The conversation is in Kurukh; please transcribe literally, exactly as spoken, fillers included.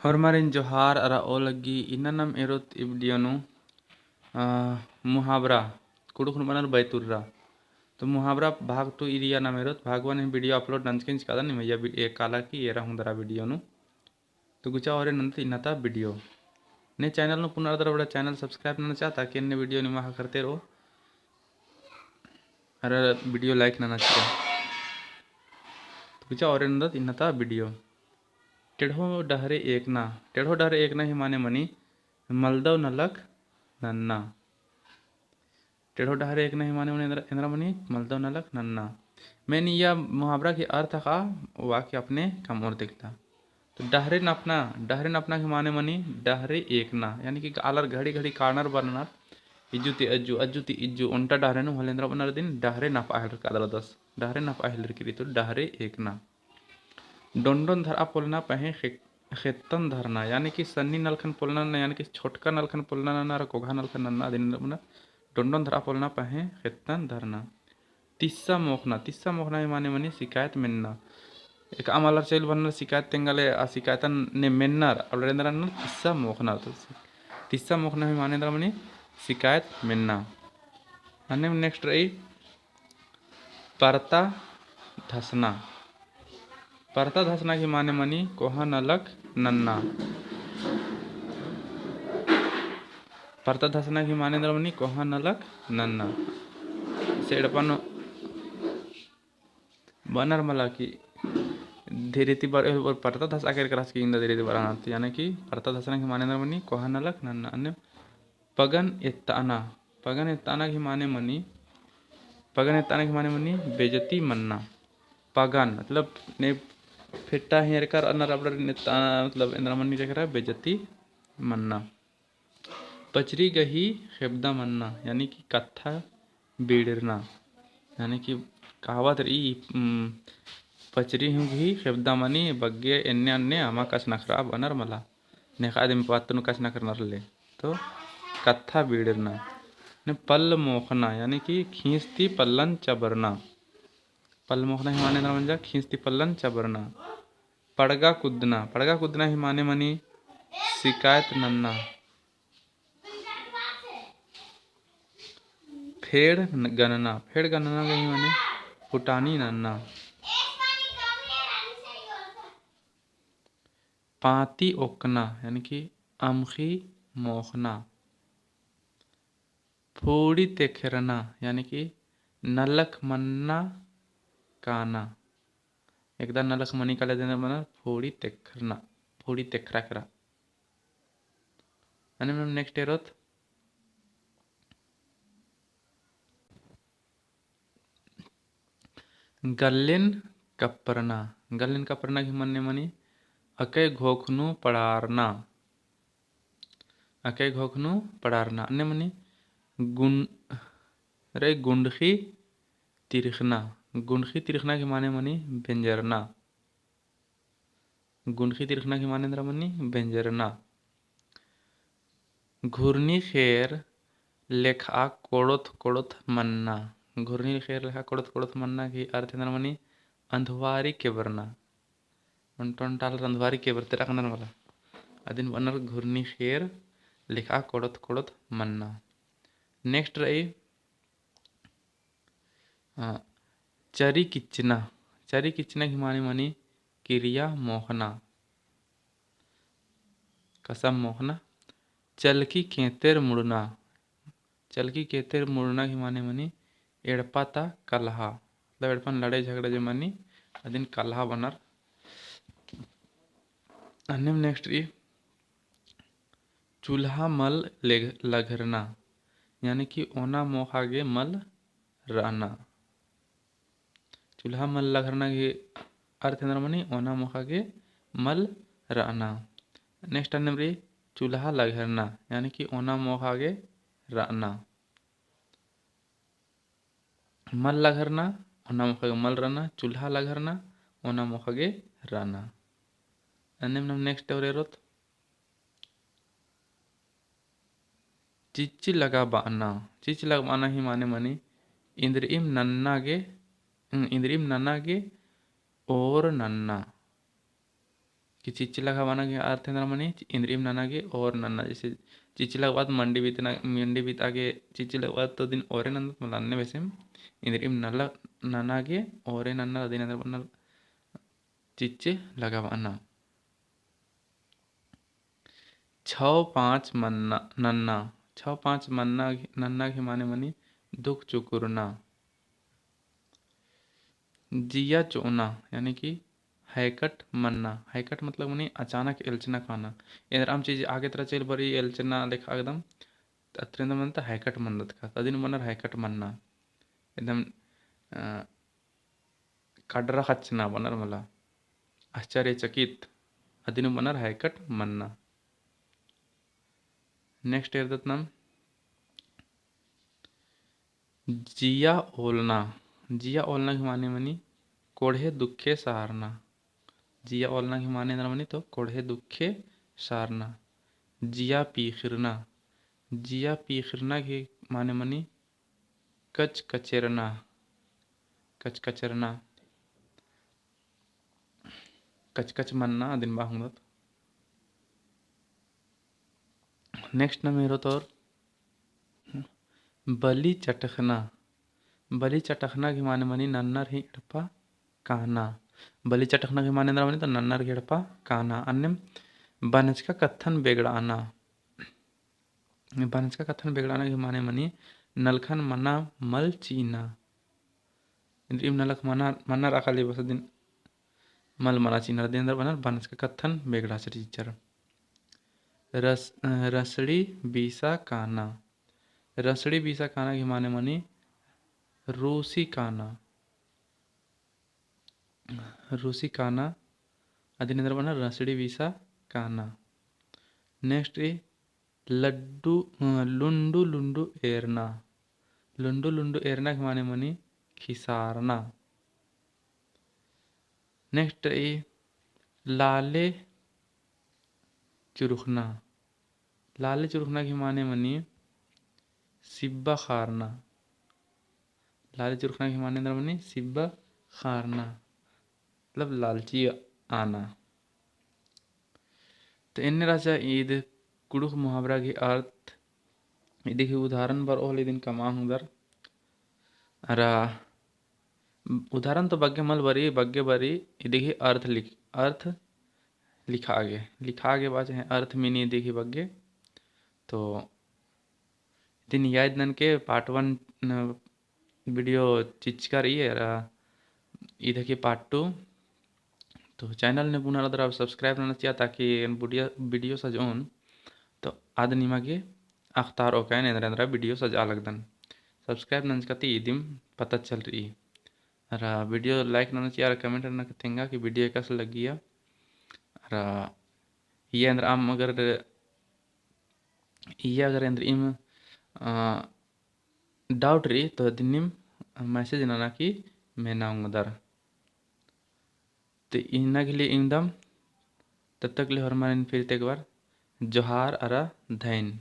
होरमारिन जोहार अरा ओलग्गी। इन्ना नाम एरोत ई video नू, आ, मुहावरा, कुँड़ुख़ नू बअनर बैतुर्रा। तो मुहावरा भाग two इरिया नाम एरोत, भाग one ही video upload नंजकिंज कादन निमैया बि-, ए काला की एरा हुन्दरा video नू। तो गुचा ओरे नन्दत इन्नता video। ने channel नू पुनर दरा बड़ा channel subscribe नना चा, ताकि अन्ने video निमा ख़क्खरते रओ। अरा video like नना चा। तो गुचा ओरे नन्दत इन्नता video। टेढ़ो डहरे एकना। टेढ़ो डहरे एकना ही माने मनी मलदव नलख नन्ना। टेढ़ो डहरे एकना ही माने मनी एन्दरा, एन्दरा मनी मलदव नलख नन्ना। मेन इया मुहावरा की अर्थ का वाक्य अपने कमओर देखला। तो डहरे नपना, डहरे नपना की माने मनी डहरे एकना, यानी कि आलर घड़ी घड़ी कानर बरनर, इज्जु ती अज्जु, अज्जु ती इज्जु, ओन्टा डहरे नू होले एन्दरा बअनर अदिन डहरे नपआ हेलरकी आलर दस, डहरे नपआ हेलरकी रई तो डहरे एकना। डोंडोन धरआ पोलना पहें खे-, खेत्तन धरना, यानी कि सन्नी नलखन पोलना नन्ना, यानी कि छोटका नलखन पोलना नन्ना, अरा कोघा नलखन नन्ना, अदिन एन्दरा बअनर डोंडोन धरआ पोलना पहें खेत्तन धरना। तिस्सा मोखना, तिस्सा मोखना ही माने मनी शिकायत मेन्ना। एकअम आलर चइल बरनर शिकायत तेंगाले, आ शिकायतन ने मेन्नर, आलर एन्दरा नन्नर तिस्सा मोखना। तो तिस्सा मोखना ही माने एन्दरा मनी शिकायत मेन्ना। अन्नेम next रई परता धसना। परता धसना की माने मनी कोहा नलख नन्ना। परता धसना की माने एन्दरा मनी कोहा नलख नन्ना। से एड़पा नू बअनर मला कि धीरे ती बर-, बर-, परता धसआ केरकर हस कि इन्दा धीरे ती बरआ नन्ना। तो यानी कि परता धसना की माने एन्दरा मनी कोहा नलख नन्ना। अन्ने पगन एत्ताना। पगन एत्ताना की माने मनी, पगन एत्ताना की माने मनी बेइज्जती मन्ना। पगन मतलब ने फेट्टा हेरकर अन्नर अबड़र एत्ताना, मतलब एन्दरा मनी रेखरा बेइज्जती मन्ना। पचरी गही खेबदा मन्ना, यानी कि कत्था बीड़रना, यानी कि कहावत रई, उम, पचरी हूँ गही खेबदा मनी, बग्गे एन्ने अन्ने अमा कछनखरआ बअनर मला। नेखा दिम पत्त नू कछनखरनर ले। तो कत्था बीड़रना। ने पल्ल मोखना, यानी कि खींस ती पल्लन चबरना। पल्ल मोखना ही माने एन्दरा मंजा, खींस ती पल्लन चबरना। पड़गा कुद्दना, पड़गा कुद्दना ही माने मनी शिकायत नन्ना। फेड़ न-, गनना, फेड़ गनना गही माने फुटानी नन्ना। पाती ओक्कना, यानी कि अमख़ी मोख़ना। फोड़ी तेखरना, यानी कि नलख मन्ना काना। एकदा नलख मनी काले देना मना फोड़ी तेखरना, फोड़ी तेखरा केरा। अन्नेम next एरोत। गल्लेन कपरना। गल्लेन कपरना की मन्ने मनी अकय घोखनू पड़ारना। अकय घोखनू पड़ारना। अन्ने मनी गुन-, रे गुंडखी तिरखना। गुंडखी तिरखना की माने मनी बेंजरना। गुंडखी तिरखना की माने एन्दरा मनी बेंजरना। घुरनी खेर लेखा कोड़ोत कोड़ोत मन्ना। घुरनी खेर लेखा कोड़ोत कोड़ोत मन्ना की अर्थ एन्दरा मनी अंधवारी केबरना। ओन्टा ओन्टा आलर अंधवारी केबरते रअनर मला। अदिन बअनर घुरनी खेर लेखा कोड़ोत कोड़ोत मन्ना। Next रई, आ, चरी किच्चना। चरी किच्चना की माने मनी किरिया मोख़ना, कसम मोख़ना। चलकी केतेर मुड़ना। चलकी केतेर मुड़ना की माने मनी एड़पा ता कलहा, मतलब एड़पन लड़ाई झगड़ा जे मनी अदिन कलहा बअनर। अन्नेम next रई चूल्हा मल लेग-, लघरना, यानी कि ओना मोख़ा गे मल रअना। चूल्हा मल लघरना की अर्थ एन्दरा मनी ओना मोख़ा गे मल रअना। Next अन्नेम रई चूल्हा लघरना, यानी कि ओना मोख़ा गे रअना। मल लघरना, ओना मोख़ा गे मल रअना, चूल्हा लघरना, ओना मोख़ा गे रअना। अन्नेम नाम next एरोत। चिच्च लगा बअना। चिच्च लगा बअना ही माने मनी इन्द्रिइम नन्ना गे, इन्द्रिइम नना गे ओर नन्ना। कि चिच्च लगाबअना गे अर्थ एन्दरा मनी, इन्द्रिइम नना गे ओर नन्ना। जैसे चिच्च लगाबअदत मंडी बितना, मंडी बिता गे चिच्च लगाबअदत तो अदिन ओरे नन्दत मला अन्ने बेसेम इन्द्रिइम नना, नना गे ओरे नन्ना अदिन एन्दरा बअनर चिच्च लगाबअना। छव पाँच मन्ना, नन्ना। छव पाँच मन्ना, नन्ना गे माने मनी दुख चुकुरना। जिया चोअना, यानी कि हैकट मन्ना। हैकट मतलब मनी अचानक एल्चना काना। एन्दरअम चीज आगे तरा चइल बरई एल्चना लेखा एकदम, अतरेन्दर मन्ना ता हैकट मन्दत का। अदिन बअनर हैकट मन्ना। एकदम, अ, कडरा खच्चना बअनर मला। आश्चर्यचकित। अदिन बअनर हैकट मन्ना। Next एरदत नाम जिया ओलना। जिया ओलना गे माने मनी कोड़हे दुखे सारना। जिया ओलना गे माने एन्दरा मनी तो कोड़हे दुखे सारना। जिया पीखिरना। जिया पीखिरना गे माने मनी कचकचेरना। कचकचेरना। कचकच मन्ना अदिन बआ ओंगदत। Next नाम एरोत ओर बली चटखना। बली चटखना गे माने मनी नन्नर ही एड़पा काना। बली चटखना गे माने एन्दरा मनी तो नन्नर ही एड़पा काना। अन्नेम बनचका कत्थन बेगड़ाना। बनचका कत्थन बेगड़ाना गे माने मनी नलखन मना मल चिअना। इन्द्रिइम नलख मना, मना रखा ले बस अदिन मल मना चिअना। अदिन एन्दरा बअनर बनचका कत्थन बेगड़ाचर चिच्चर। रस-, अ, रसड़ी बीसा काना। रसड़ी बीसा काना गे माने मनी रूसी काना। रूसी काना, अदिन एन्दरा बअनर रसड़ी बीसा काना। Next रई लड्डू, अ, लुंडू लुंडू एरना। लुंडू लुंडू एरना गे माने मनी खिसारना। Next रई लाले चुरुखना। लाले चुरुखना गे माने मनी सिब्बा खारना। लाले चुरुखना गे माने एन्दरा मनी सिब्बा खारना, मतलब लालची आना। तो एन्ने रहचा ईद कुँड़ुख़ मुहावरा गे अर्थ। इदी गे उदाहरण बरओ होले इदिन कमआ ओंगदर। अरा उदाहरण तो बग्गे मल बरई, बग्गे बरई इदी गे अर्थ लिख-, अर्थ लिखआ गे, लिखआ गे बआ चाहे अर्थ मनी इदी गे बग्गे। तो इदिन याद ननके part one video चिच्चका रई, अरा इद हिके part two। तो channel ने पुना रअदर subscribe नना चिआ, ताकि एन video, video सजओन तो आद निमा गे अख़तारओ का एन एन्दरा एन्दरा video सजआ लगदन। Subscribe नंजका ती इदिम पता चल रई। अरा video like नना चिआ, अरा comment नना तेंगा कि video एकासे लग्गिया। अरा इया एन्दरा अम अगर, इया अगर एन्दरिम, अ, doubt रई तो अदिनिम message नना की मेना ओंगदर। तो इन्ना गे ले इवंदम, तब तक ले होरमारिन फिर ती एक बार जोहार अरा धैन।